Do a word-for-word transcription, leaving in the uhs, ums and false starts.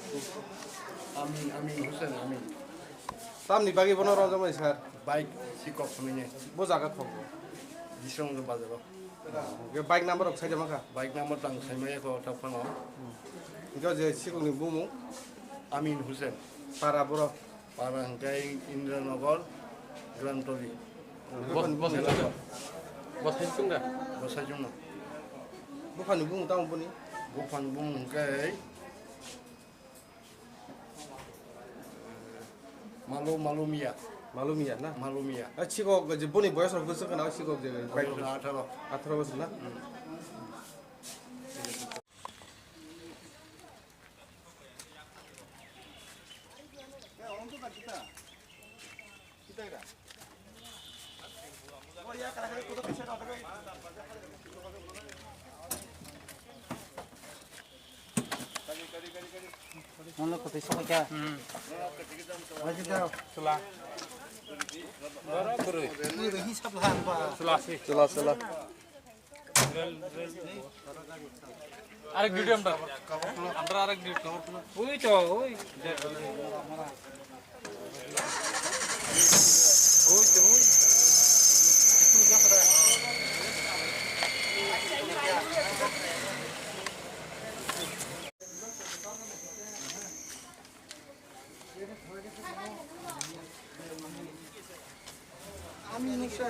Amin, Amin Hussein, Amin. Tamni bagwi bono rojak mai sir? Bike sikok hwnwi. Bo jaga thok. Disong bazaro. Ge bike number rok sai jama kha? Bike number tang sai maya ko ta phano. Ge je sikok ni bumung? Amin Hussein. Para borok? Para hwnkhe Indranagar, Grantoli. Bos, bos hai chunga. Bos hai chunga. Bos hai chunga. Buphani bumung tamo boni? Buphani bumung hwnkhe Malu, Malumia. Malumia na? Malumia. A, sikok je boni boyos rok bwswk khna sikok je. Boyos atharo. Atharo bosor na? Hmm. Chula. Chula, chula. আরেক ডিউটি আমরা। আমরা আরেক ডিউটি। ওই তো, ওই। ওই তো, ওই। আমি নিশা।